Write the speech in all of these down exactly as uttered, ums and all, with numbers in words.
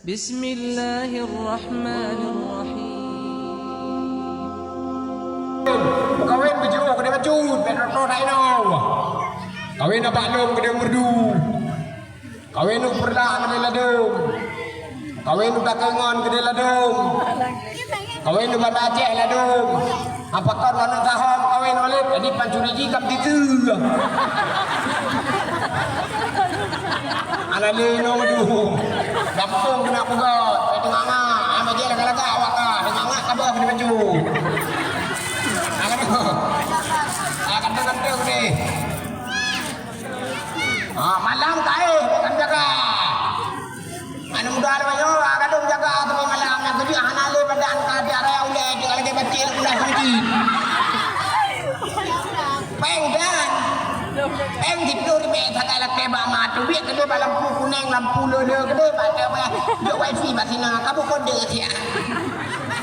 Bismillahirrahmanirrahim. Kawen beujiôh keudeh bacut, bèk troh-troh tainoe. Kawen abak lôn keudeh meurdu. Kawen u Peurdak keudeh ladôm. Kawen u Takeungon keudeh ladôm. Kawen u Banda Aceh ladôm. Apakah wana tahom kawen oleh jadi pancuri jih kam titu. Ana lé nyoe dulu. Gampông keuneuk peugöt, eh, teungangak, eh, bajèe lagak-lagak awak ka, teungangak ka beuh di baju. Akan tu. Akan tu, akan tu deh. Ah, malam kaéh, bukan jaga. Aneuk muda lagèe nyoe, ah, gadôh jaga teumé malam, nyang keujeuet hana lé badan ka ada raya ulèe, tinggai lagèe bacil udah kunci. Péng dan. Péng siplôh ribèe sagai lakèe bak ma teubiet keudeh bak lampu kunèng, lampu le-le keudeh bak jok wifi bak sinan, ka boh kode siat.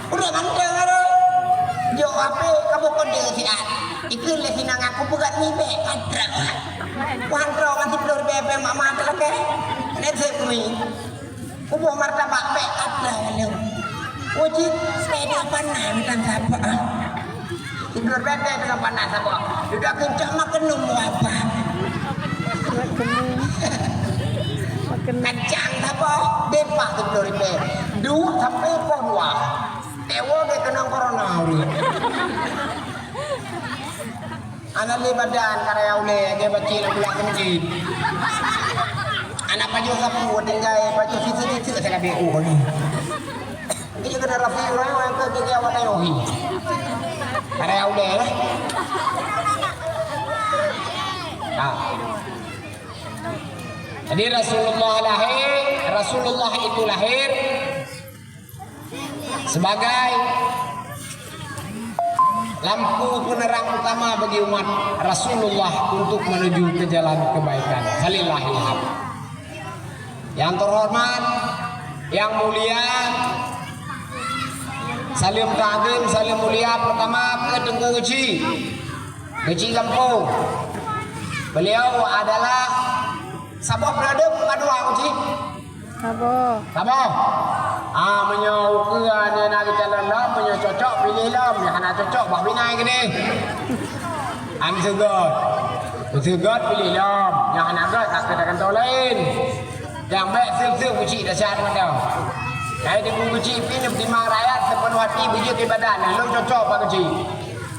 Ureueng mantong areueng. Jok H P ka boh kode siat. Ikheun lé sinan aku peugah nibèe ka trok. Wan trok ngon siplôh ribèe péng mak ma teuh lakèe. Nèk sép kumi. Kuboh martabak bèk atra lom. Uji sepeda panah mantong saboh. Tidur bèk teuka panah saboh. Dudoe keuncok mak keunum wabah. Mak keunum. Mak keunum. Kacang saboh, dipah tidur bèk. Duek sampai poh dua. Tewo geuh keunong corona ureueng. Aneuk lé badan karya ulèe, lagèe bacil lam bulan keujeuet. Aneuk pajoh sapu, tinggai pajoh siseu-siseu sagai B U ni. Ini kena rapi orang yang ke gigi awak tayo hi. Karya ulèe, eh. Nah. Jadi Rasulullah lahir, Rasulullah itu lahir sebagai lampu penerang utama bagi umat Rasulullah untuk menuju ke jalan kebaikan. Khalilahilham. Yang terhormat, yang mulia, salam takzim, salam mulia pertama ke Teungku Geuchik. Geuchik Gampông. Beliau adalah saboh peladeuem padua Geuchik. Saboh. Saboh. Ah, meunyoe ukeue nyan na geucalon lom, meunyoe cocok piléh lom, nyang hana cocok bah binai keudeh. An seugöt. Seugöt piléh lom, nyang hana göt ka keuneuk kantô laén. Nyang bèk seueb-seueb Geuchik dasar mantong. Hai Teungku Geuchik pih neupeutimang rakyat seupeunôh hati beujeuet ibadat, lôn cocok bak Geuchik.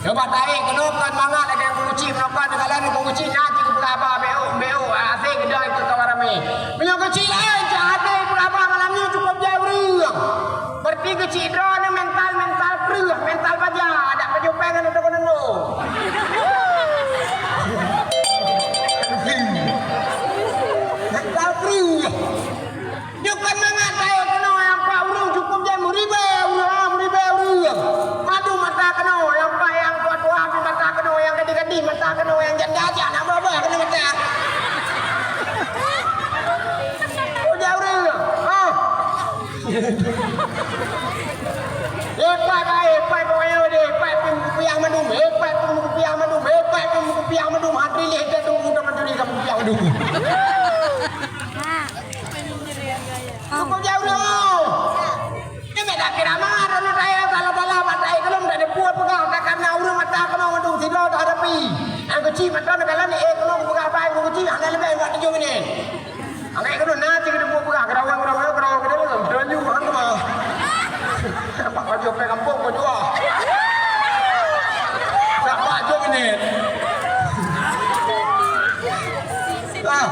Coba taék keunoe kon mangat lagèe Teungku Geuchik, meunoe kon neukalon Teungku Geuchik na cit geupeugah haba, "Beu, beu, até keudroe keu kawan ramé." Meunyoe Geuchik laén cit até geupeugah haba malam nyoe cukup jai ureueng. Berarti Geuchik droeneuh mental, mental kreueh, mental baja, adak pajoh péng ngon teuka nunggu. Mental kreueh. Nyoe kon mangat taék keunoe nyang pat ureueng cukup jai meuribèe ureueng, ah, meuribèe ureueng. Mandum mata keunoe, nyang pat nyang tuha-tuha pih mata keunoe, nyang gadih-gadih mata keunoe, nyang janda cit hana bah-bah keunoe mata. Ujak ureueng. Ah. Eh, pat, eh, pat, pokoknya deh, pat pih meukupiah mandum, eh, pat pih meukupiah mandum, eh, pat pih meukupiah mandum, hatri lé teuh tunggu teuma turi ka meukupiah mandum. Cukup jauh dah. Ni beda kira mah, ada ni saya salah-salah, mak saya kalau minta dibuat pegang, tak karena urang mata kena mandum sila tak hadapi. Yang kecil mata nak jalan ni, eh, kalau pegang apa, yang kecil, hana lebih buat tujuh minit. Angkai kena nanti kita buat pegang, kerawang, kerawang, kerawang, kerawang, kerawang, kerawang, kerawang, kerawang. Nampak baju apa kampung kau jual. Nampak tujuh minit. Ah.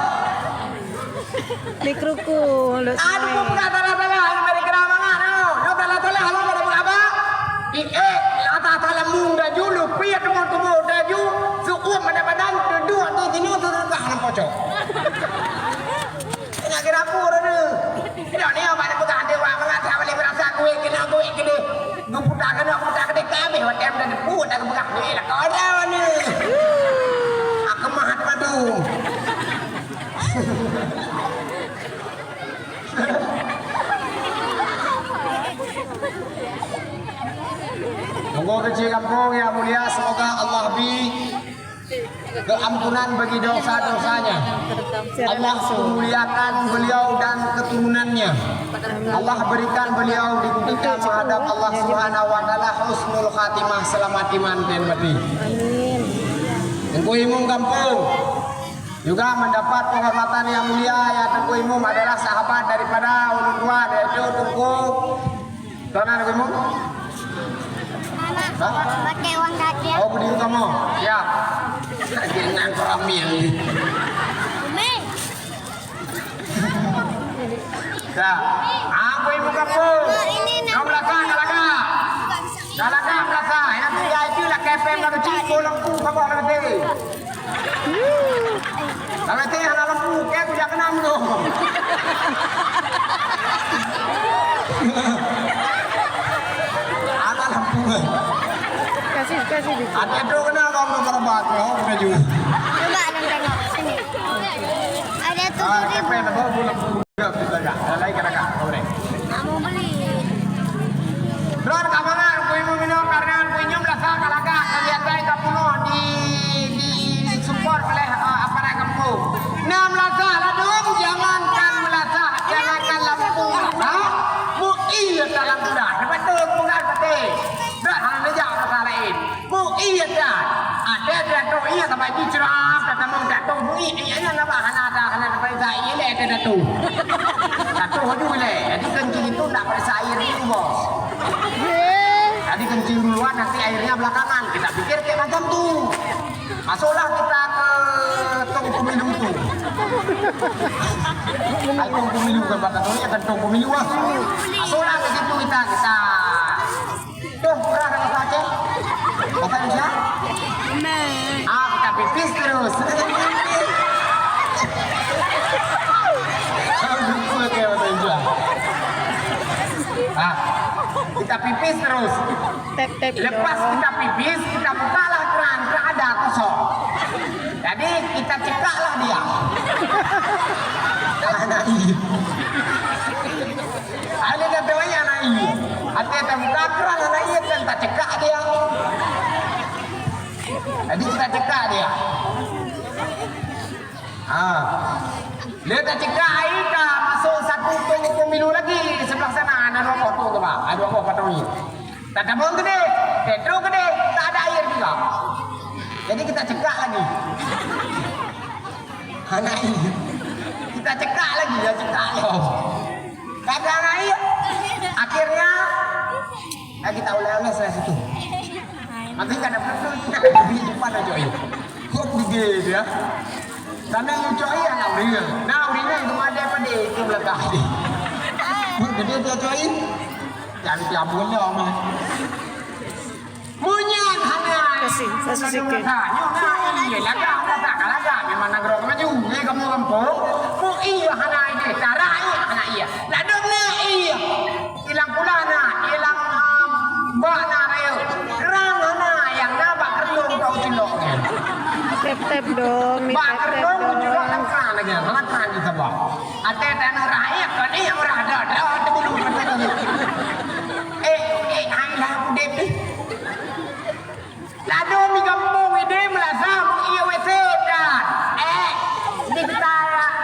Di kruku, Luk Aduh, Sumé. Bukan salah-salah, hanya dari kena mangat, tau. Nyoe salah-salah, lalu pada buat apa? Di, eh, atas salah mung daju, lupi ya temu-temu daju, suum pada badan, duduk di sini, tu tegah nam pocong. Nak kira apa, ada? Tidak, ni apa dia pegang, dia buat mangat, tak boleh berasa, kuih kena, kuih kena. Geuputa keunoe, puta keudeh ka habéh, watèe meunan peuet dak geupeugah, "Weh, lakoe droeneuh." Aku mahat madu. Monggo keuchik gampông nyang mulia, semoga Allah bi Keampunan bagi dosa-dosanya. Allah memuliakan beliau dan keturunannya. Allah berikan beliau dibukakan menghadap Allah Subhanahu wa Taala, husnul khatimah, selamat iman dan mati. Amin. Teungku Imum Gampông juga mendapat penghormatan yang mulia, ya. Teungku Imum adalah sahabat daripada ulun tua, yaitu Teungku Tuan Agung. Hah? Pakai uang kaki. Oh, budi kamu. Siap. Jangan kau ambil. Umi. Dah. Apa ibu kamu? Ini nak. Kamu belakang, belakang. Dah belakang, belakang. Yang tiga itu lah kepeng, lah kecil, bolang tu, bapak, lah kecil. Kalau teh hana lampu, keu kujak keunam tu. Ada lampu. Kasih, kasih dikit. Ada tu kena kamu berbat, oh, baju. Coba dong tengok sini. Ada tu. Ah, siapa yang nak bawa lampu? Dah, dah, dah. Dah, lain kena kah? Boleh. Nak mau beli. Droen ka mangat Teungku Imum inoe, karena Teungku Imum rasa ka lagak, ka biasa ka peunoh di, di, disupport oleh, eh, aparat gampông. Nah, meunasah ladôm, jangankan meunasah, jangankan lampu meunasah, bukti dalam bulan. Betul, bukan betul. Dah, hana neujak meunasah laén. Bukti atra. Ada atra toh iya sampai di cerah, kata mau tak tahu bunyi, iya, iya, nama hana ada, hana ada periksa, iya, leh, ada datu. Datu haju leh. Jadi, kan gitu, nak periksa air dulu, bos. Jadi, kencing duluan, nanti airnya belakangan. Kita pikir kayak macam tu. Masuklah kita ke tong pemilu tu. Hai, tong pemilu kan, kata toh, iya, kan tong pemilu, ah. Masuklah ke situ kita, kita Tuh, murah dah bahasa Aceh. Bahasa Indonesia? Ah, kita pipis terus. Lupa ke bahasa Indonesia. Ah, kita pipis terus. Tep, tep, lepas dong. Kita pipis, kita bukalah keran, keran ada kosong. Jadi, kita cekaklah dia. Karena iya. Ada kata banyak anak iya. Ada kata buka keran anak iya kan tak cekak dia. Jadi kita cekak dia. Ha. Dia tak cekak air dah masuk satu tong pemilu lagi sebelah sana. Ada dua boh tong tu, Bang. Ada dua boh patong ni. Tak tabung gede. Petrol gede. Tak ada air juga. Jadi kita cekak lagi. Hana air. Kita cekak lagi, ya cekak lom. Kadang air. Akhirnya, ya kita oleh-oleh salah situ. Nanti kada betul, kita di depan aja air. Kok begitu ya? Karena yang cok air anak uringan. Nah, uringan cuma ada pada itu belakang. Kok gede dia cok air? Jangan tiap bulan mah. Meunyoe hana, kasih, kasih sikit. Nyoe na iya lagak, lagak, lagak. Memang nanggroe maju. Nyoe kamoe gampông, kok iya hana ideh. Cara iya hana iya. Ladôm na iya. Ilang pula na, ilang, ah, bak na rayeuk. Rang hana, nyang na bak keureueng kau cilok nyan. Tep-tep dong, bak keureueng kau cilok langkah lagi. Langkah di sabah. Até tanah rakyat kan iya murah dah, dah terbulu. Eh, eh, hai lah aku deh. Ladôm di gampông ideh meulasa meuié W C dah. Eh, di kita,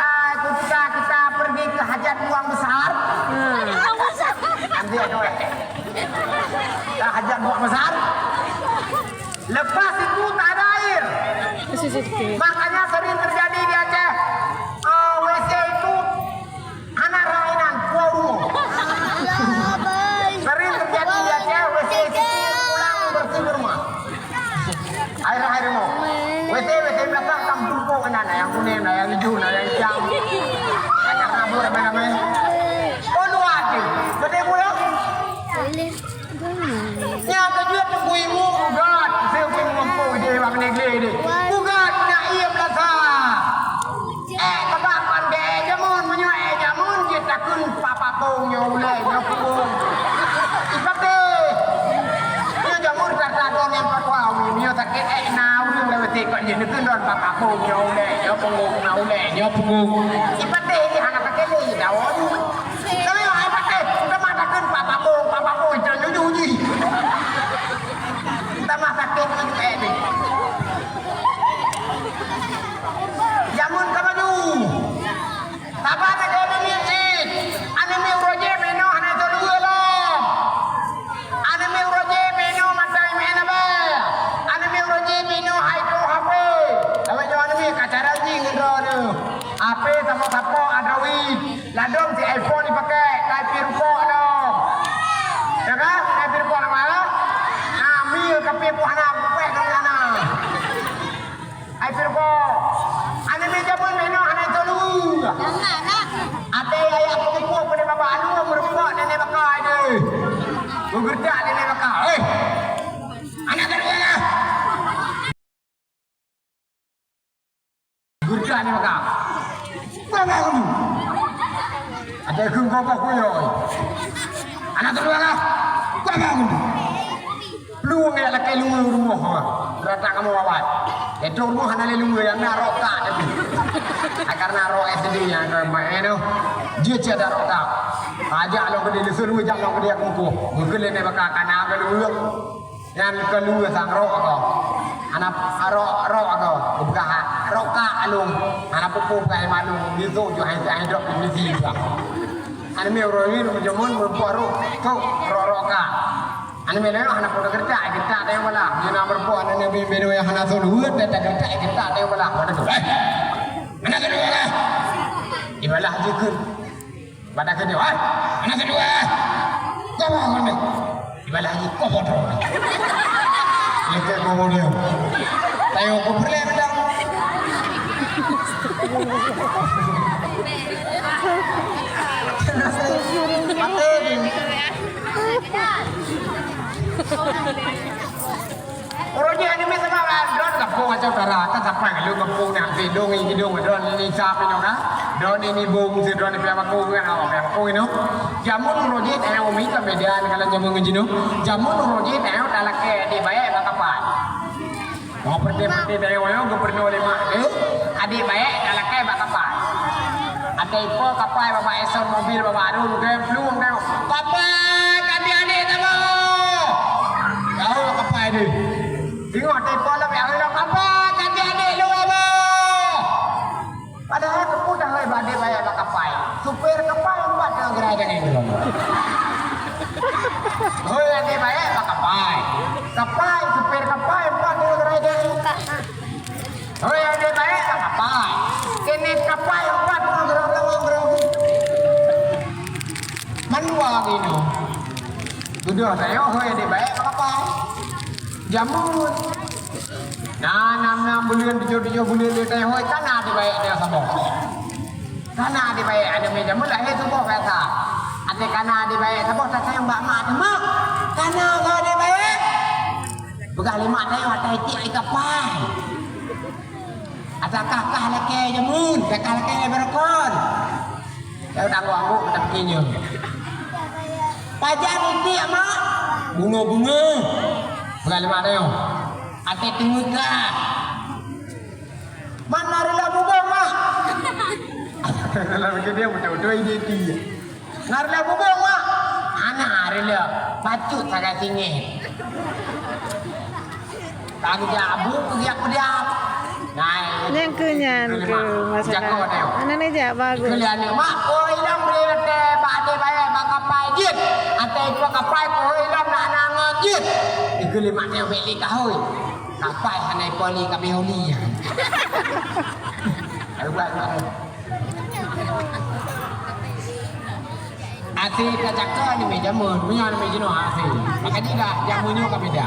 eh, ketika kita pergi ke hajat buang besar. Hmm. Nanti ada W C. Ke hajat buang besar. Lepas itu tak ada air. Kasih sikit. Makanya sering terjadi di Aceh, eh, W C itu Anak rainan, puang rumoh. Sering terjadi di Aceh, W C situ pulang bersih ke rumah. Air, air rumoh. W C, W C belakang, tam bungkuk kan, ada yang kuning, ada yang hijau, ada yang hitam. Ada rambut, apa namanya? Oh, luar tu. Betul pula. Nyan ka jeuet keu ibu ugat, se ibu mampu ideh bak negeri deh. Ugat na ié meulasa. Eh, tabak pandai jameun, meunyoe eh jameun jeuet takheun papa pong nyoe ulée nyoe punggung. Ipatéh. Nyoe jameun rata-rata nyang pakwa umi, meunyoe sakét eh na ureueng lewat sikok jeuet neukheun don papa pong nyoe ulée nyoe punggung, na ulée nyoe punggung. Ipatéh jih hana sakét lé dawa. Tapi ai patéh, teuma takheun papa pong, papa pong, itu nyuju jih. Teuma sakét ngon eh ni. Geureutak lé Nèk Baka. Hei! Aneuk keudua lah! Geureutak Nèk Baka. Baka kamoe. Ada kheun goboh kuyôi. Aneuk keudua lah. Baka kamoe. Plueng jak lakèe luweue rumoh, ha. Geureutak kamoe awai. Itu rumoh hana lé luweue, nyang na rok tak tapi. Ai, karena rok S D nyang keu main tu. Jeuet cit ada rok tak. Ajak lôn keudéh, leuseue luweue jak lôn keudéh aku mukoh. Geukheun lé Nèk Baka kana keu luweue. Nyan keu luweue sang rok aku. Hana rok, rok aku. Buka ha-, rok ka along. Hana peue-peue buka iman lôn. Bisok ju hai, hai drop di misi juga. Aneuk miet uroe nyoe meujamon meureumpok rok. Kok rok-rok ka. Aneuk miet lôn hana peue geureutak, geureutak tayong balah. Jina meureumpok aneuk miet binoe nyang hana sôn uet, dan geureutak, geureutak tayong balah. Pada tu, "Eh! Aneuk keudua lah!" Ibalah jikheun. Pada keudua, "Eh! Aneuk keudua!" Kau bangun deh. Ibalah jikheun, "Kau bodoh!" Lekek kau bodoh. Tayong ku peureulèe bidang. Uroe nyoe aneuk miet sama droen gampông macam utara, kan sampai ka lheueh gampông nyan, sidong i kidong droen ni sab inoe kan. Droen ni bông si droen ni pih bakong kan, awak pih bakong inoe. Jameun uroe jih tayong umi ka beda, kalau jameun ngon jinoe. Jameun uroe jih tayong talakèe adik baét bak kapai. Oh, peureté-peureté tayong nyoe gubernur lima deh. Adik baét talakèe bak kapai. Até ipo kapai babah Ison mobil babah Arun ke plueng ke. Kapai ka adik-adik saboh. Jauh kapai deh. Tengok até ipo lom ya Allah kapai ka adik-adik lu saboh. Padahai keupeue dahai bak adik baét bak kapai. Supir kapai empat teuh gerai daging. Hoi adik baét bak kapai. Kapai, supir kapai empat teuh gerai daging. Hoi adik baét bak kapai. Keuneuk kapai empat teuh gerai daging. Mandua gino. Tudoh tayong hoi adik baét bak kapai. Jameun. Na nam-nam buleuen, tujoh-tujoh buleuen lé tayong hôi, kana adik baét tayong saboh. Kana adik baét, aneuk miet jameun lahé suboh biasa. Até kana adik baét saboh tatayong bak mak teuh, "Mak, kana kah adik baét?" Peugah lé mak tayong, "Atai tiek di kapai." Ata kah-kah lakèe jameun, kah-kah lakèe barokon. Lalu tanggong angguk mata pike nyoe. Pajan itiek, Mak? Bunga-bunga. Peugah lé mak tayong. Até teungeut kah? Man na rila bubong, Mak? Dalam keu dia beutôi-beutôi dia itiek. Na rila bubong, Mak? Hana rila. Bacut sagai singoh. Ka geujak abu, geujak peudiam. Nah, nyang keu nyan keu masalah. Jakoe tayong. Aneuk neujak bagus. Keu lé aneuk mak, "Oh, ilong bri até bak até bayai bak kapai jeuet. Até ipo kapai, oh, ilong nak na ngon jeuet." Keu lé mak tayong bèk lé kahôi. Kapai hana ipo lé kabéh oli. Aduh, buat mak. Asé ka cakap ni meh jameun, meunyoe ni meh jinoe asé. Makanya dah jameun nyoe ka beda.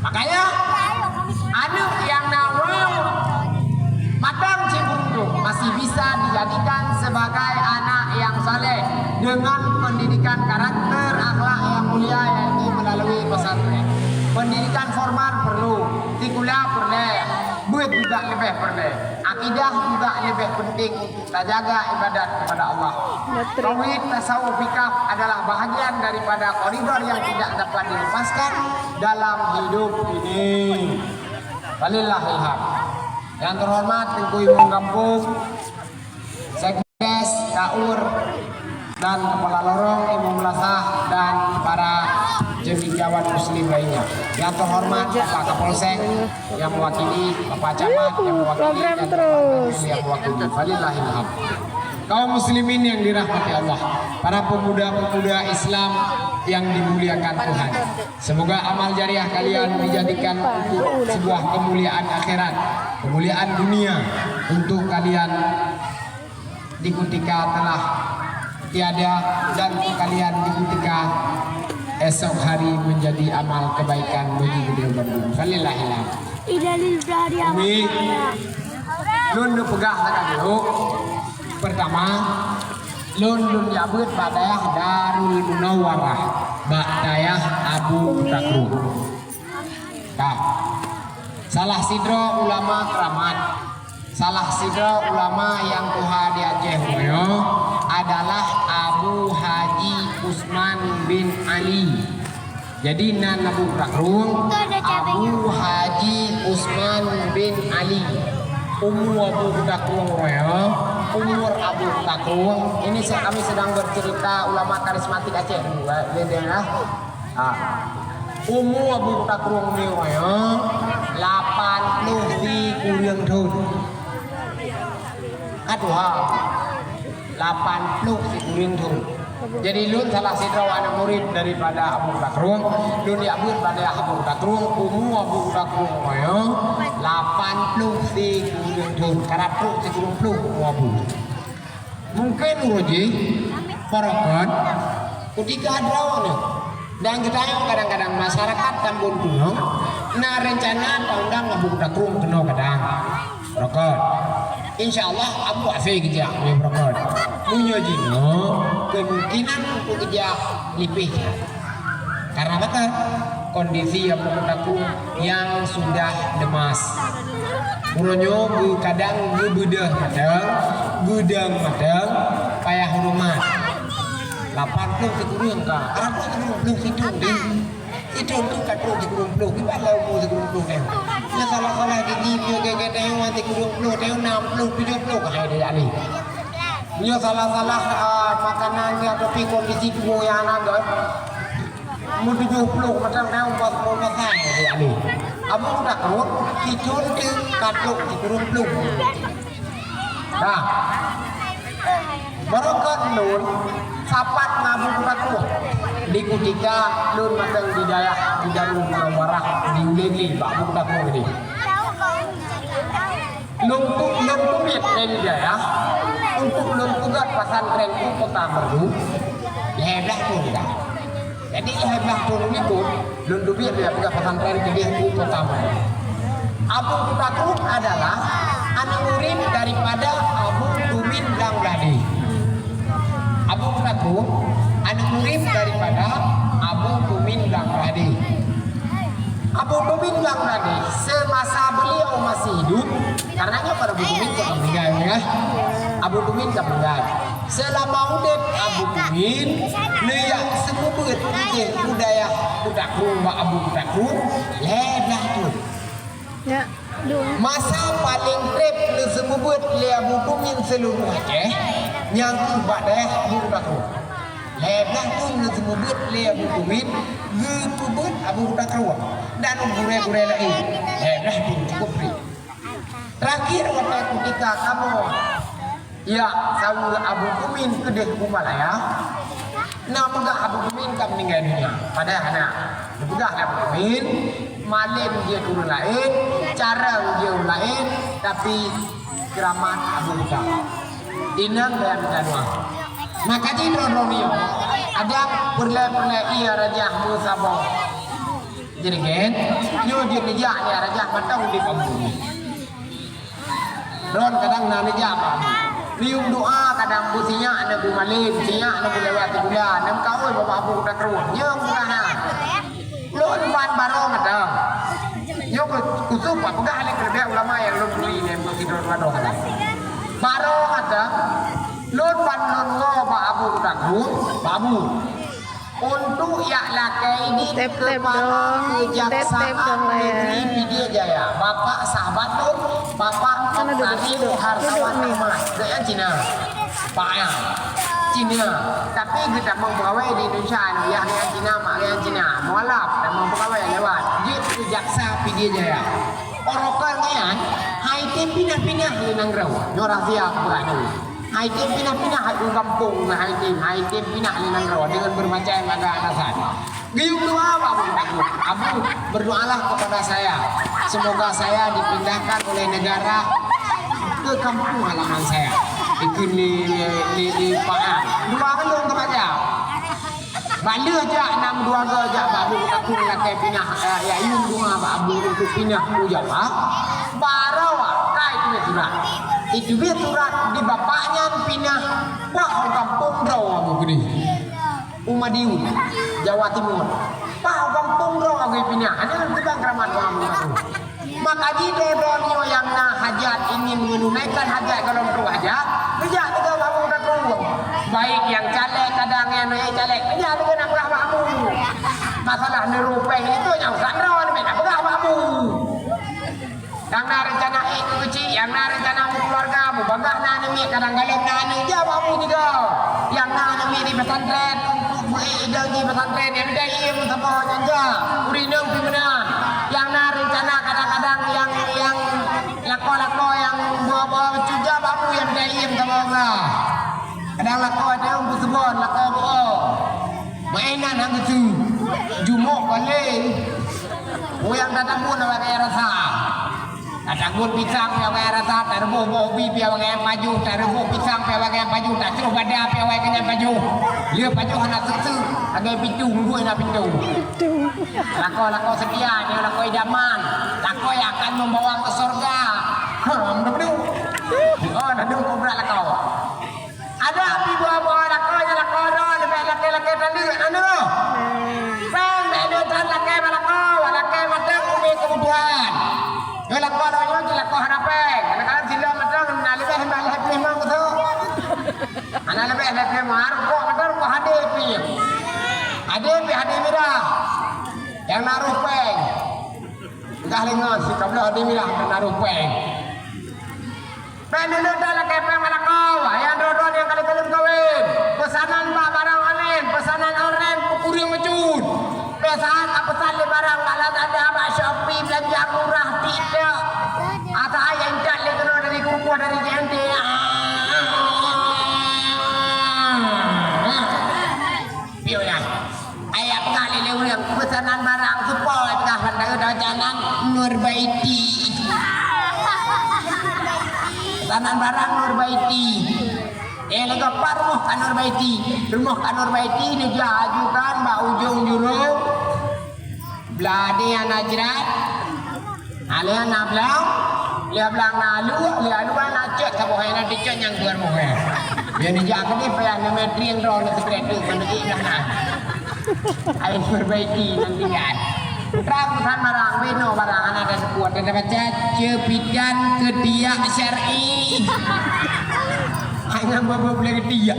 Makanya aneuk nyang na uroe matang cit beuruntung masih bisa dijadikan sebagai anak yang saleh dengan pendidikan karakter akhlak yang mulia, yaitu melalui pesantren. Pendidikan formal perlu, sekulah perlu, buet juga lebih perlu, akidah juga lebih penting untuk tajaga ibadat kepada Allah. Betul. Tauhid, tasawuf, fikah adalah bahagian daripada koridor yang tidak dapat dilepaskan dalam hidup ini. Walillahil hamd. Yang terhormat Teungku Imum Gampông, Sekdes, Kaur, dan Kepala Lorong, Imum Melasah, dan para cendekiawan muslim lainnya. Yang terhormat Bapak Kapolsek, yang mewakili, Bapak Camat yang mewakili, program dan Bapak terus. Danwil yang mewakili. Falillahil hamd. Kaum muslimin yang dirahmati Allah, para pemuda-pemuda Islam yang dimuliakan Tuhan, semoga amal jariah kalian dijadikan untuk sebuah kemuliaan akhirat, kemuliaan dunia untuk kalian di kutika telah tiada dan kalian di kutika esok hari menjadi amal kebaikan bagi kedua belah. Falillahil hamd. Umi, lôn neupeugah sagai dulu. Pertama, lôn, lôn jak beuet bak dayah Darul Munawwarah. Bak dayah Abu Takrum. Ka. Salah sidroe ulama keuramat, salah sidroe ulama nyang tuha di Aceh uroe nyoe adalah Abu Haji Usman bin Ali. Jadi nan Abu Takrum, Abu Haji Usman bin Ali. Umu Abu Takrum uroe nyoe, umur Abu Takrum, ini se-, kami sedang bercerita ulama karismatik Aceh, ya. Ha. Umu Abu Takrum nyoe lapan ploh sikureueng thon. Ka tuha. Lapan ploh sikureueng thon. Jadi lôn salah sidroe aneuk murit daripada Abu Takrum, lôn jak beuet bak dayah Abu Takrum, umu Abu Takrum nyoe lapan ploh sikureueng thon. Karab trok sikureueng ploh umu Abu. Mungken uroe jih, barokon, kutika droeneuh. Dan geutanyoe kadang-kadang masyarakat Tambon Tunong na reuncana taundang Abu Takrum keunoe kadang. Barokon. Insya Allah, Abu hase geujak, meunyoe barokon. Meunyoe jinoe, kemungkinan untuk geujak leubeh. Karena apa? Kondisi Abu Takrum yang sudah lemas. Uroe nyoe geu-, kadang geubeudôh mantong, geudong mantong, payah horeumat. Lapan ploh sikureueng ka, arab sikureueng ploh sikureueng deh. Sikureueng ploh ka trok sikureueng ploh, kiban lah umu sikureueng ploh teuh. Nyoe salah-salah gigi, nyoe gèt-gèt teuh, wan sikureueng ploh teuh, nam ploh, tujoh ploh ka hai di ahli. Nyoe salah-salah, ah, makanan nyoe, tapi kondisi tuboh nyang na gèt. Meutujoh ploh macam daun bas, bas hai di ahli. Abu Takrum, sikureueng teuh ka trok sikureueng ploh. Nah, barokon lôn sapat ngon Abu Takrum. Di kutika lôn mantong di dayah di Darul Munawwarah di Ulee Glé bak Abu Takrum nyoe. Lôn tu, lôn teubiet lé di dayah untuk lôn peugöt pesantren u Kota Meureudu, lhèe blah thôn dah. Jadi, lhèe blah thôn likot, lôn teubiet lé peugöt pesantren keudeh u Kota Meureudu. Abu Takrum adalah aneuk murid daripada Abu Tumin Blang Bladé. Abu Takrum aneuk murid daripada Abu Tumin Blang Bladé. Abu Tumin Blang Bladé, semasa beliau masih hidup, karena nyoe Abu Tumin ka meuninggai, ya. Abu Tumin ka meuninggai. Seulama udép Abu Tumin, neujak seumeubeuet keudeh u dayah Abu Takrum bak Abu Takrum, lhèe blah thôn. Ya, dua. Masa paleng trép neuseumeubeuet lé Abu Tumin seuluruh Aceh, nyang keuh bak dayah Abu Takrum. Lhèe blah thôn neuseumeubeuet lé Abu Tumin, geupeubeuet Abu Takrum dan gurèe-gurèe laén. Lhèe blah thôn cukup trép. Terakhir, watèe kutika kamoe jak saweue Abu Tumin keudeh u Malaya, na peugah Abu Tumin ka meuninggai donya. Padahai hana. Neupeugah lé Abu Tumin, malém jeuet ureueng laén, carông jeuet ureueng laén, tapi keuramat Abu Takrum. Inong dan Tanwa. Maka jih droe-droe nyoe, ada peureulèe-peureulèe ie rajah meusaboh. Jeuet kan? Nyoe jeuet neujak ie rajah mantong di kampung. Droen kadang na neujak bak Abu. Neuyue doa kadang beusinyak na beumalém, sinyak na beulewat sibulan, na meukawen bak Abu Takrum. Nyoe bukan na. Lôn ban barô mantong. Nyoe ku-, kuseup bak peugah lé keuleubèh ulama nyang lôn turi lé beusidroe-droe. Barô mantong. Lôn ban lôn ngo bak Abu Takrum, bak Abu. Untuk jak lakèe idin Tep-tep kepala dong, kejaksaan tep-tep dong, Layang. Negeri Pidie Jaya, Bapak sahabat lôn, Bapak Mana duduk, Octavio duduk, Hartawan duduk ni. Ahmad, geuh nyang Cina. Pak ya, Cina. Tapi geutamong peugawèe di Indonesia, ayah geuh nyang Cina, mak geuh nyang Cina. Mualaf, tamong peugawèe lewat. Jeuet keu jaksa Pidie Jaya. Orokan nyan, hai tem pinah-pinah lé nanggroe. Nyoe rahsia peugah nyoe. Hai tem pinah-pinah u gampông, hai tem, hai tem pinah lé nanggroe deungon bermacam ada alasan. Geuyue doa bak Abu Takrum. Abu, berdoalah kepada saya. Semoga saya dipindahkan oleh negara ke kampung halaman saya. Ikut ni, ni, ni, ni, Pak. Doa kan dong kepada. Bak lheueh jak nam dua go jak bak Abu Takrum lakèe pinah, eh, ya, yum doa bak Abu untuk pinah u Jawa. Barô kai tulis surat. Itu surat di bapak nyan pinah bak gampông droe Abu Gede. Madiun, Jawa Timur. Bah gampông droe geuh pinah, hana lôn peugah keramat Wak Amu. Maka jidroe-droe nyoe nyang na hajat ingin menunaikan hajat golom trok hajat, neujak lagèe Wak Amu takong. Baik nyang caleg, kadang nyang na caleg, neujak lagèe na peugah Wak Amu. Masalah neurupèe itu nyang urusan droe, neubèk na peugah Wak Amu. Nyang na reuncana ék keu keuchik, nyang na reuncana meukeuluwarga, meubagaih na aneuk miet, kadang galom na aneuk, jak Wak Amu tiga. Nyang na aneuk miet di pesantren, untuk beuék idong di pesantren, nyang dai ié meusaboh nyan jak. Ureueng inong pih meunan. Nyang na reuncana kadang-kadang nyang, nyang lakoe-lakoe nyang buah-buah cuja Wak Amu nyang dai ié meusaboh Allah. Kadang lakoe ata nyang beuseubon, lakoe beuo. Mainan hana geusu. Jumok paléng. Uyang tatabun awak gaya rasa. Tatabun pisang pih awak gaya rasa, tareubôh boh ubi pih awak gaya pajoh, tareubôh pisang pih awak gaya pajoh, tacroh bada pih awak gaya pajoh. Lé pajoh hana seuk-seuk, lagèe pintoe, nggui na pintoe. Lakoe-lakoe seutia, nyoe lakoe idaman. Lakoe akan membawa ke surga. Ha, betul. Oh, dah dong kobra lakoe. Adak pih buah-buah lakoe nyang lakoe droe leubeh lakèe-lakèe taleuk aneuk. Péng bèk lheueh that lakèe bak lakoe, bak lakèe mantong ubé keubutuhan. Nyoe lakoe droe nyoe cit lakoe hana péng. Kadang-kadang silop mantong na leubeh lhèe ploh limong meuseue. Hana leubeh lhèe ploh limong, rukok mantong rukok hadé pih. Hadé pih hadé mirah. Nyang na roh péng. Peugah lé ngon, sikabeuleuh hadé mirah nyang na roh péng. Péng neuleueh that lakèe péng bak lakoe, nyang droe-droe nyang ka lheueh kawén. Peusanan bak barang online, peusanan online peukureueng bacut. Bèk saát tapeusan lé barang bak Lazada, bak Shopee, beulanja murah, TikTok. Ata ayah intat lé keunoe dari Kukuh, dari J N T. Piye nyan? Ayah peugah lé ureueng, peusanan barang seupôt, peugah bak Lazada, peusanan Nurbaiti. Peusanan barang Nurbaiti. Eh, lagèe pat rumoh ka Nurbaiti. Rumoh ka Nurbaiti neujak ajukan bak ujong jurông. Blah ni hana jrat. Alèh na blang, lé blang na alu, lé alu na cot, saboh hai na dicot nyang geurumoh hai. Nyan dijak keudeh payah na metrieng droe na secret tu, keuneuk iék na. Hai perbaiki nan tinggai. Putra peusan barang, beno barang, hana ada sepuat, ada baca, cepidan ketiak syar'i. Hanya bawa boleh ketiak.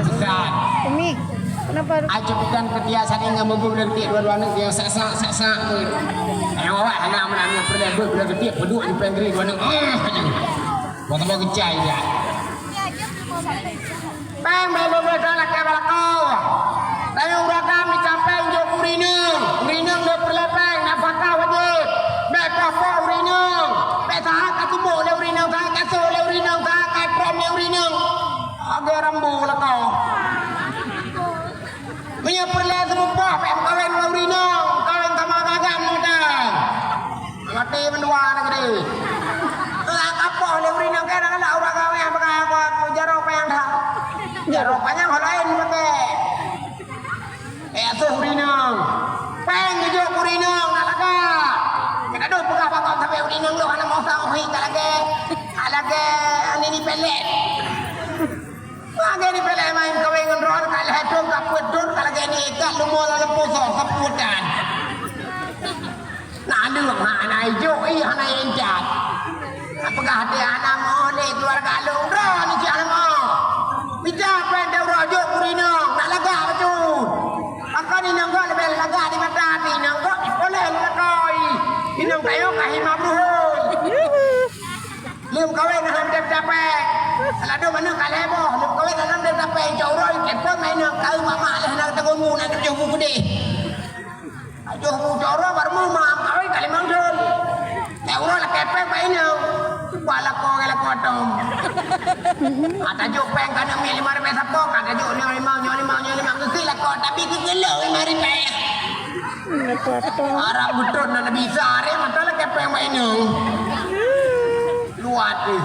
Besar. Umi, kenapa? Aja bukan ketiak saling ngan bubur dan tiak dua-dua aneuk nyang sak-sak, sak-sak tu. Nyang awak hana meunan nyang peureulèe beuet bulan ketiak peuduek di penggeuri dua aneuk. Ah, aja. Buat apa gecai dia? Bang, bang, bang, bang, dah lakèe bak lakoe. Tapi ureueng agam mita péng jok ureueng inong. Ureueng inong le peureulèe péng, nafakah wajéb. Bèk poh-poh ureueng inong. Bèk sahat ka tumbok lé ureueng inong, sahat ka sôk lé ureueng inong, sahat ka trom lé ureueng inong. Agak rambu lakoe. Meunyoe peureulèe seumeupoh, bèk meukawen ngon ureueng inong, meukawen sama agam mantong. Maté mandua negeri. Lah kapoh lé ureueng inong, keu na ureueng agam nyang peugah jaroe panyang that. Jaroe panyang ho laén pakai. Eh, asuh ureueng inong. Péng geujok ureueng inong, nak lagak. Nyang ka deuh peugah bak gob sabe ureueng inong lôn hana meusa uhi ka lagèe, ka lagèe nini pelet. Lagèe ni pelet main kawin ngon droe ka lhèe thôn ka peuet thôn ka lagèe ni ikat leumo lam leupô soe saputan. Nak leueng hana ijok, ih hana intat. Peugah até hana mo lé keluarga lôn droe ni cit hana mo. Mita péng teuroe jok ureueng inong, nak lagak bacut. Pakon inong gob leubeh lagak di mata até inong gob, ipoléh lé lakoe. Inong kayoe ka hima bruhon. Lheueh kawén hana meucapai. Lado manok ka lhèe boh, lheueh kawén hana meucapai. Cok uroe telepon mai inong, kawén mak-mak lheueh hana teugong mu, na tujoh mu keudeh. Tujoh mu cok uroe baru mu mak kawén ka limong thôn. Cok uroe lakèe péng bak inong. Bak lakoe ngon lakoe tom. Ka tajok péng ka aneuk miet lima ribèe sapo, ka tajok nyoe limong, nyoe limong, nyoe limong. Geukheun lakoe, tapi geukheun lôn lima ribèe. Arab beutôi na Nabi Isa, aré mata lakèe péng bak inong. Luat deh.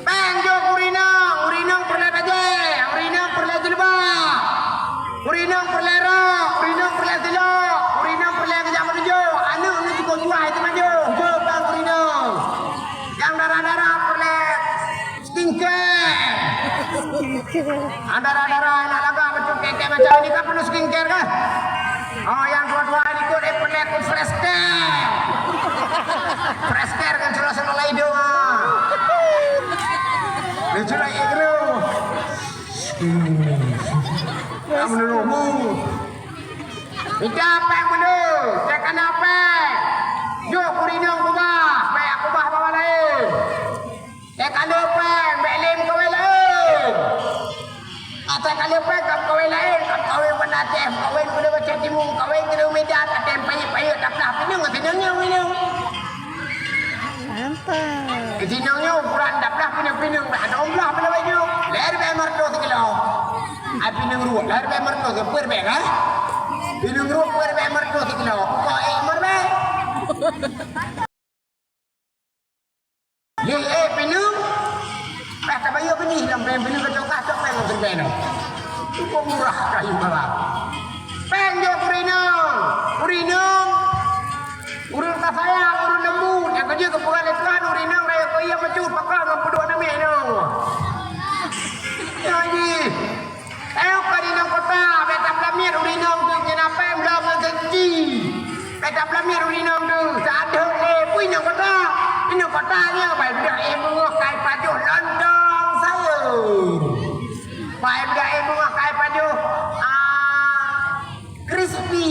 Péng jok ureueng inong, ureueng inong peureulèe bajèe, ureueng inong peureulèe jilbab, ureueng inong peureulèe rok, ureueng inong peureulèe silop, ureueng inong peureulèe keujak meutujoh, aneuk nyoe cukup juai teumajoh, jok péng ureueng inong. Nyang dara-dara peureulèe skincare. Dara-dara nak lagak macam kek-kek macam ni kan perlu skincare kan? Oh, nyang dua-dua ni kot eh, perlu aku fresh care. Fresh care kan, celah-celah hidung ah. Dia celah ikru. Hmm. Kamu dulu. Ija péng meuneu, cek kana péng. Jok keu inong kubah, péng kubah bak laén. Cek kana péng, bék lé meukawen laén. Ata kana péng, ka meukawen laén, ka meukawen banda Aceh, meukawen keu Aceh Timu, meukawen keu Medan, até payet-payet, taplah pineung, pineung nyoe, pineung. Mantap. Di sinoe nyoe ukuran daplah pineung-pineung, dah ada umblah pula baju. Leher bèk meureutoh sikilo. Ai pineung ruwet, leher bèk meureutoh, peuet bèk, ha? Pineung ruwet peuet bèk meureutoh sikilo. Kok ék meurbèk? Ye, eh, pineung. Eh, tabayeue benih lam pineung kacok-kacok lam gerbeno. Cukup murah kayu malam. Péng jok keu inong. Keu inong. Ureueng tasayang, ureueng leumbut, nyang keujeuet geupeugah lé Tuhan, ureueng inong rayeuk keu ie meucut, pakon ngon peuduek namiet inong. Nyoe jih. Tayue ka di inong kota, bèk tapeulamiet ureueng inong tu, nyan apèe meulom ngon janji. Bèk tapeulamiet ureueng inong tu, seuadeueng lé peue inong kota. Inong kota nyoe bai beudôh éh beungoh kai pajoh lontong sayur. Bai beudôh éh beungoh kai pajoh, ah, Crispy.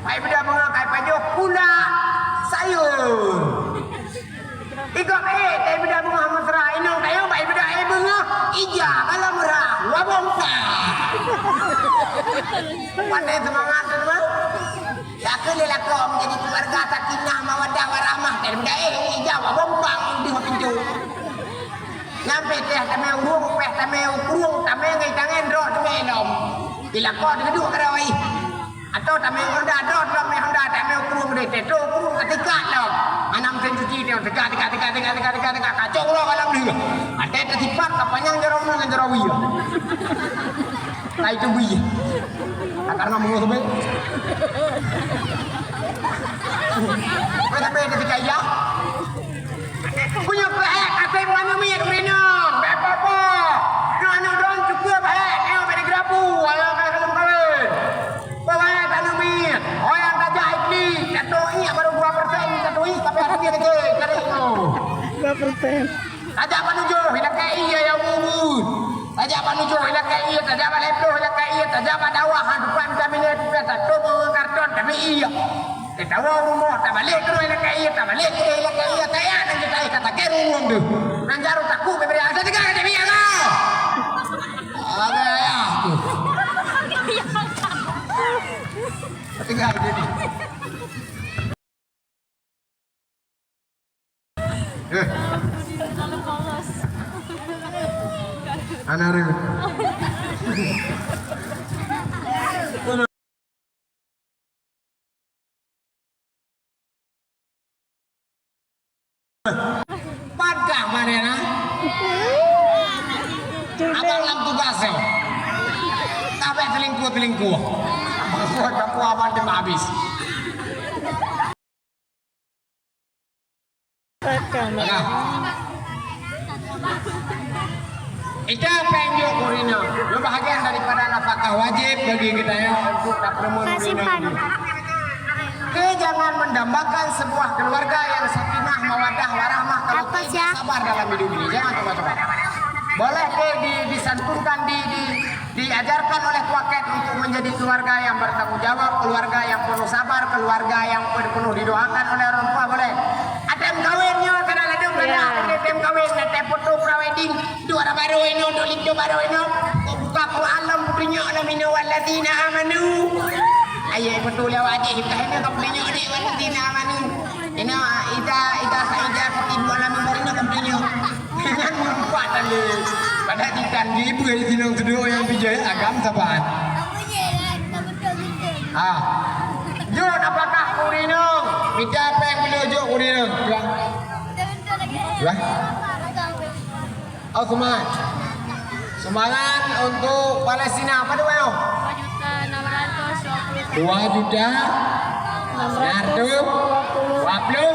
Pai beudôh beungoh kai pajoh pula sayur. Igob éh, tai beudôh beungoh mesra, inong tayue bai beudôh éh beungoh ija kalau meurah, wa bompa. Pandai seumangat tu, teman. Yakin lé lakoe menjadi keluarga sakinah mawaddah warahmah, tai beudôh éh ija wa bompa di pintu. Nyan pih teuh tamé ureueng, pih tamé u krueng, tamé ngon tangen droe teumé lom. Di lakoe teuduek keudroe. Atawa tamé Honda droe lom, mé Honda tamé u krueng deh, teuh u krueng teutingkat lom. Hana meusén cuci teuh, teuka, teuka, kacok uroe ka lam deuh. Até teusipat ka panyang jaroe ngon jaroe wie. Kai teubi. Ka karena meungoh teubi. Kau sampai teutika iya. Punya peuhek até buah namiet ureueng inong, bèk poh-poh. Nyoe aneuk droen cukup hek, nyoe bèk digerapu, alah ka lheueh kawen. Peuhek aneuk miet, ho nyang tajak ikli, satu iek baru dua persen, satu iek tapi aneuk miet kecil, cari nyoe. Dua persen. Tajak bak tujoh, ilakèe ie nyang bubu. Tajak bak tujoh, ilakèe ie, tajak bak lhèe ploh, ilakèe ie, tajak bak dakwah, ha, depan kabinet, biasa tuboh ngon karton, tapi ie. Tatawa u rumoh, tabalek keunoe ilakèe ie, tabalek keunoe ilakèe ie, kaya nan kita ka takèe rumoh tu. Nan jaroe takut bèk bri, ada tiga kali biar lah. Ada ya. Tiga kali. Eh. Anak ribut. Pat kah Mariana? Abang lam tugas ya. Tabek selingkuh-selingkuh. Abang kuat, abang kuat, abang tembak habis. Nah. Ita péng jok keu ureueng inong. Nyoe bahagian daripada nafkah wajib bagi geutanyoe untuk tapeureumeun ureueng inong. Oke, jangan mendambakan sebuah keluarga yang sakinah, mawaddah, warahmah kalau kita tidak sabar dalam hidup ini. Jangan coba-coba. Boleh ke di, disantunkan, di, di, diajarkan oleh tuakèt untuk menjadi keluarga yang bertanggung jawab, keluarga yang penuh sabar, keluarga yang penuh didoakan oleh orang tua, boleh. Até meukawen nyoe, kada ladôm kada, até meukawen, até foto pre-wedding, dua orang baru inong, dua linto baru inong, buka Quran lom, peutunyok lom inong, wallazina amanu. Ayat betul lewat je, kita hendak peutunyok dek, wallazina amanu. Ina, ida, ida, ida, kati dua lama baru nak peutunyok. Jangan melupa tadi. Pada ikan di ibu yang sinong kedua yang bijai agam saban. Ah. Jok apakah keu ureueng inong? Mita péng beli jok keu ureueng inong. Wah. Oh, sumbangan. Sumbangan untuk Palestina. Apa tu, Bang? Dua juta enam ratus dua puluh. Dua juta enam ratus dua puluh.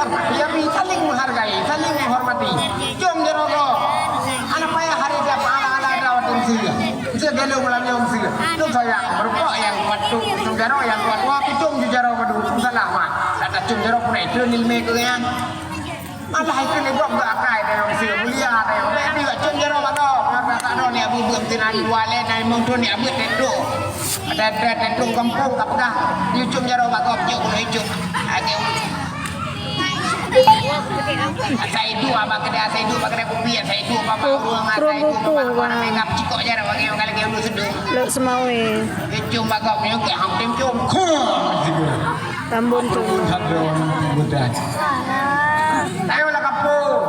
Yami saling menghargai, saling menghormati. Jom jaroe gob. Hana payah hari dia ala-ala ada watèe meusé. Meusé galom lam nyoe meusé. Lôn sayang, meureumpok nyang patut jom jaroe, nyang tuha-tuha pih jom jaroe padum. Salah mah. Dak tacom jaroe pun itu nilai keu nyan. Alah itu ni gob geuakai tayong meusé, mulia tayong. Bèk di cong jaroe bak gob. Nyoe rasa droe ni abu beuet meunan dua lé, nai mong tu ni abu tetuk. Ada, ada tetuk gampông ka peugah. Di cong jaroe bak gob, jok keunoe icok. Lagèe Asai duek bak keudè, asai duek bak keudè kupi, asai duek bak bawang, asai duek bak bawang, mega cikok jaroe bagi orang lagi ulu sedung. Lok Seumawe. Icong bak gob nyoe ke ham tim com. Khong. Tambon tu. Tambon satu budak. Ayo lah kampung.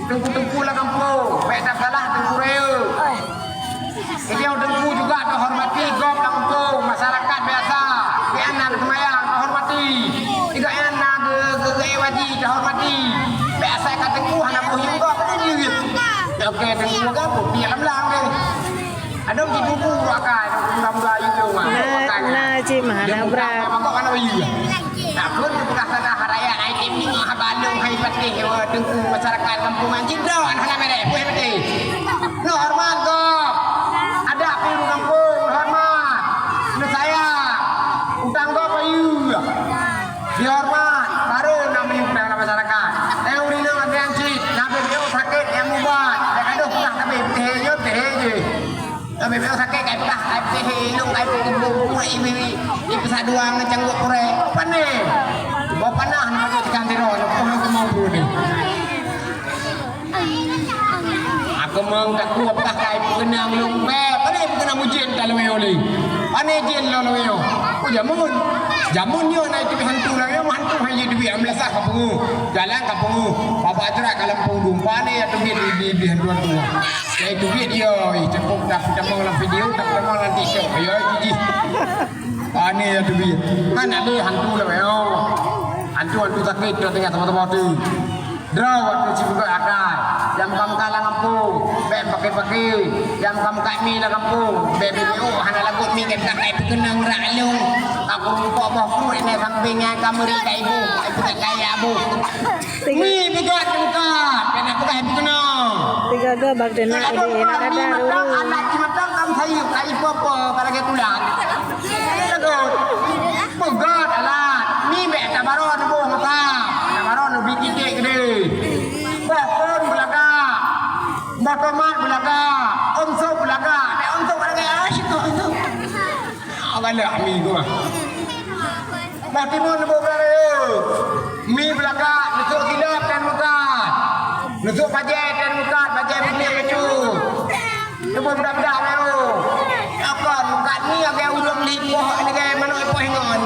Teungku-teungku lah kampung. Bèk tasalah teungku raya. Jadi teungku juga teuhormati gob lam kampung, masyarakat biasa. Bèk na geuseumbayang, teuhormati. Tiga na geu- geu- geu- waji, teuhormati. Bèk asai ka teungku hana boh yum gob, beujeuet. Oke, teungku ka pun piah lam lang deh. Adoe jibubu akai, muda-muda yum. Na, na cit mah hana brat. Mangkok hana bayu. Takon teupeugah tanah rakyat, ai tim ni mah balong hai patéh, teungku masyarakat kampung Anjing Daun hana merek, buih patéh. Neuhoreumat gob. Adak pih ureueng gampông neuhoreumat. Neusayang. Utang gob bayeue. Dihoreumat, baru na meunyoe peue lam masyarakat. Teuh ureueng inong lagèe nyan cit, na bèk nyoe sakét nyang mubat. Bèk gadoh peugah tabé, teuh nyoe teuh jih. Na bèk nyoe sakét kai peugah, kai teuh ilong, kai peukumpul, ibi-ibi, ipeusaduang ngon cangguek purée. Pane. Boh panah na bagi tekan tiro, na poh nang keumau pun ni. Aku mang takue peugah kai peukeunong lôn bèe. Pane peukeunong ujeuen ka lôn nyoe lé? Pane jén lôn nyoe? Oh, jameun. Jameun nyoe na iteubiet hantu lôn nyoe, hantu hai jeuet duek, am lasah ka pungu. Jalan ka pungu. Babah jerat ka lampung dum. Pane ya teubiet di, di, di hantu-hantu. Ya teubiet yo, ih, tepuk dah tamong lam video, dah tamong lam TikTok. Yo, jijih. Pane ya teubiet. Kan ada hantu lôn nyoe. Hantu-hantu sakét dah tengah teuma-teuma tu. Droe watèe sibeugöt akai, nyang ka meukalang gampông, bèk paké-paké, nyang ka meukat mi lam gampông, bèk beubiôh hana lagot mi gata kai peukeunong rak lông, ka kureueng boh kruet nyan sampéng nyan ka meuri ka iboh, ka ipeugah kaya boh. Mi beugöt teuka, bèk na peugah peukeunong. Tiga go bak deuna ini, nak ada ruru. Anak jimatang kam sayup, ka ipo-po, ka lagèe tulang. Lagot. Peugöt alat. Mi bèk tabaroe neuboh meuka. Tabaroe neubi titék keudéh. Boh phôn beulagak. Boh tomat beulagak. Ôn sop beulagak. Bèk ôn sop beulagak. Ah, syukur ôn sop. Ah, galak mi tu mah. Boh timun neuboh beulagak. Mi beulagak. Neusok silop dan meukat. Neusok bajèe dan meukat. Bajèe putih bacut. Teuma budak-budak baru. Akon, bukan ni lagèe ureueng lipoh lagèe manok lipoh ingon.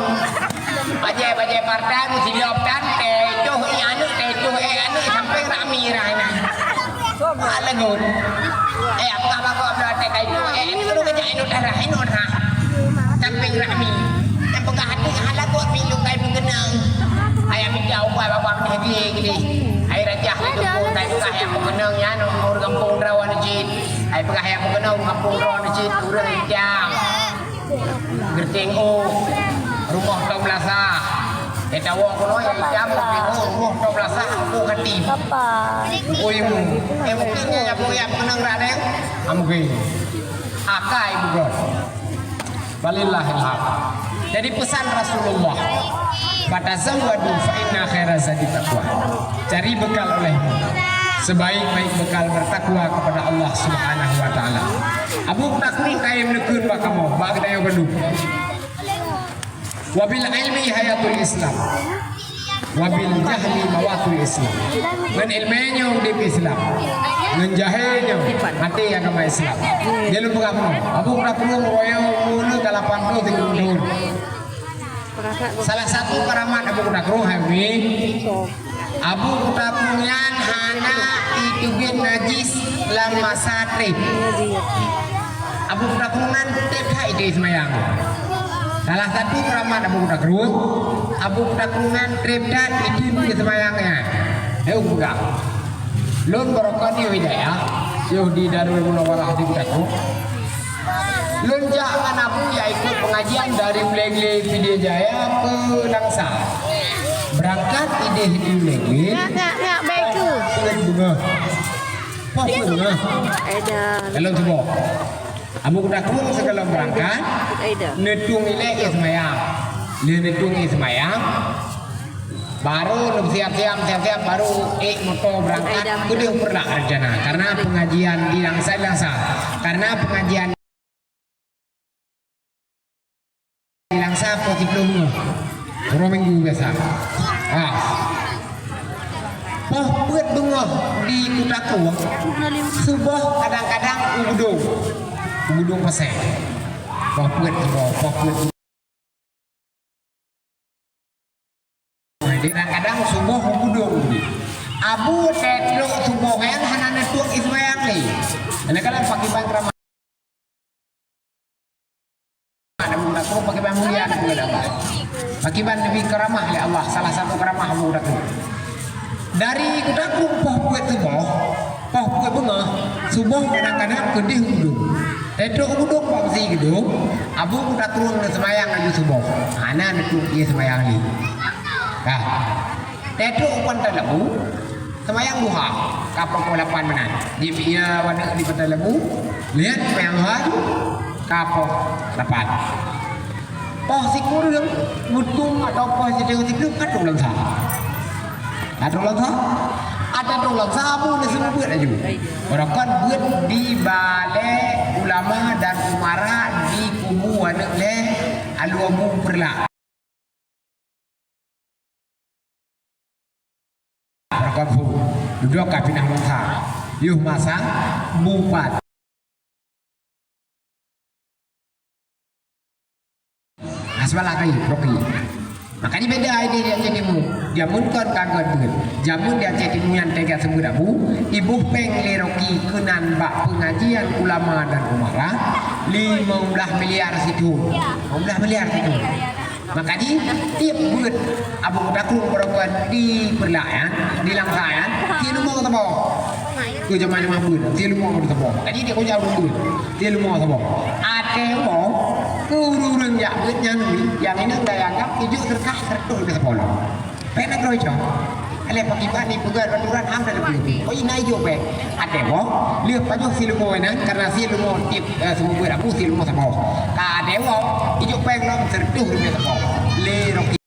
Bajèe-bajèe partai meusilop tan, teuh i aneuk, teuh i aneuk, sampéng rami rai na. Mak lagun. Eh, apakah bapak belum ada kai tu? Eh, itu kejak inut darah, inut ha. Sampéng rami. Nyang peugah hati hana lagot minum kai peukeunong. Ayah minta ubat bapak meuhadi gini. Hai rajah itu pun kai peugah nyang peukeunong nyan ureueng gampông droe neuh cit. Hai peugah nyang peukeunong gampông droe neuh cit ureueng itam. Geuting u rumoh tom lasah. Eta wong kuno nyang itam geuting u rumoh tom lasah u kati. Ui mu. Eh mungkin nyang nyang peukeunong radeng. Amgui. Akai bugon. Walillahil hamd. Jadi pesan Rasulullah, "Fatazawwadu fa inna khaira zadi taqwa." Cari bekal olehmu. Sebaik-baik bekal bertakwa kepada Allah Subhanahu wa taala. Abu Bakar kayém neukheun bak kamoe, bak geutanyoe bandum. Wabil ilmi hayatul Islam. Wabil jahli mawatul Islam. Ngon ileumèe nyoe udép Islam. Ngon jahé nyoe maté agama Islam. Jadi lôn peugah bunoe, Abu Kuda Krueng royong umur ka lapan ploh tiga puluh thôn. Salah satu karamat Abu Kuda Krueng hai umi, Abu Kuda Krueng nyan hana iteubiet najis lam masa trép. Abu Kuda Krueng nyan trép that iteubiet seumayang. Salah satu karamat Abu Kuda Krueng, Abu Kuda Krueng nyan trép that iteubiet seumayang nyan. Lôn peugah, lôn Barokah di Hidayah, yoh di Darul Munawarah di Kuta Krueng. Lôn jak ngon Abu jak ikot pengajian dari Ulèe Glé Pidie Jaya keu Langsa. Beurangkat idéh u Leubeh. Ngak, ngak, ngak, baik tu. Peuet beungoh. Peuet beungoh. Edan. Dalam tuboh. Abu Kuta Krueng sigohlom beurangkat, neutueng ilée éh seumayang. Lheueh neutueng éh seumayang, barô neusiap-siap, siap-siap, barô ék moto beurangkat, keudeh Peureulak rencana. Karena pengajian di Langsa, Langsa. Karena pengajian Langsa poh siplôh beungoh. Uroe Minggu biasa. Ha. Poh peuet beungoh di Kuta Krueng, suboh kadang-kadang u Geudong. U Geudong Pasé. Poh peuet suboh, poh peuet. Kadang-kadang suboh u Geudong. Abu teutrok suboh nyan hana neutueng éh seumayang lé. Kadang-kadang pakriban keuramat. Abu Kuta Krueng pakriban mulia, pakriban neubi keuramah lé Allah, salah satu keuramah Abu Kuta Krueng. Dari Kuta Krueng poh peuet suboh, poh peuet beungoh, suboh kadang-kadang keudeh u Geudong. Teutrok u Geudong bak meuseujid Geudong, Abu Kuta Krueng neuseumayang laju suboh. Hana neutueng éh seumayang lé. Ka. Teutrok u Pantai Labu, seumayang duha, ka poh lapan meunan. Di, ya, waneuk di Pantai Labu, lihat seumayang duha tu, ka poh lapan. Poh sikureueng, meutueng atau poh sikureueng-sikureueng, ka trok lam sa. Ka trok lam sa? Ka trok lam sa, Abu neuseumeubeuet laju. Barokon beuet di balée ulama dan umara di kubu waneuk lé Alu Abu Peureulak. Barokon bu, dudoe ka pinah masa. Yoh masa bupat. Nah, sebelah kali, Rocky. Makanya beda idéh di Aceh Timu. Jameun kon ka göt beuet. Jameun di Aceh Timu nyang teuga seumeubeuet Abu, iboh péng lé Rocky keunan bak pengajian ulama dan umara, lima belas miliar sithon. Lima belas miliar sithon. Maka jih, tiep beuet Abu Kuta Krueng barokon di Peureulak nyan, di Langsa nyan, silumoe saboh. Keu jeumaah-jeumaah beuet, silumoe saboh. Maka jih, di kujak ureueng beuet, silumoe saboh. Até woe, keu ureueng-ureueng jak beuet nyan, nyang inong daya anggap, ijok seureukah seureutôh ribèe saboh. Péng nanggroe icok. Alah pakriban ipeugah aturan ham dan leubeh. Oh, ina ijok péng. Até woe, lheueh pajoh silumoe nyan, karena silumoe tiep, eh, seumeubeuet Abu silumoe saboh. Ka até woe, ijok péng lom seureutôh ribèe saboh. Lé Rocky.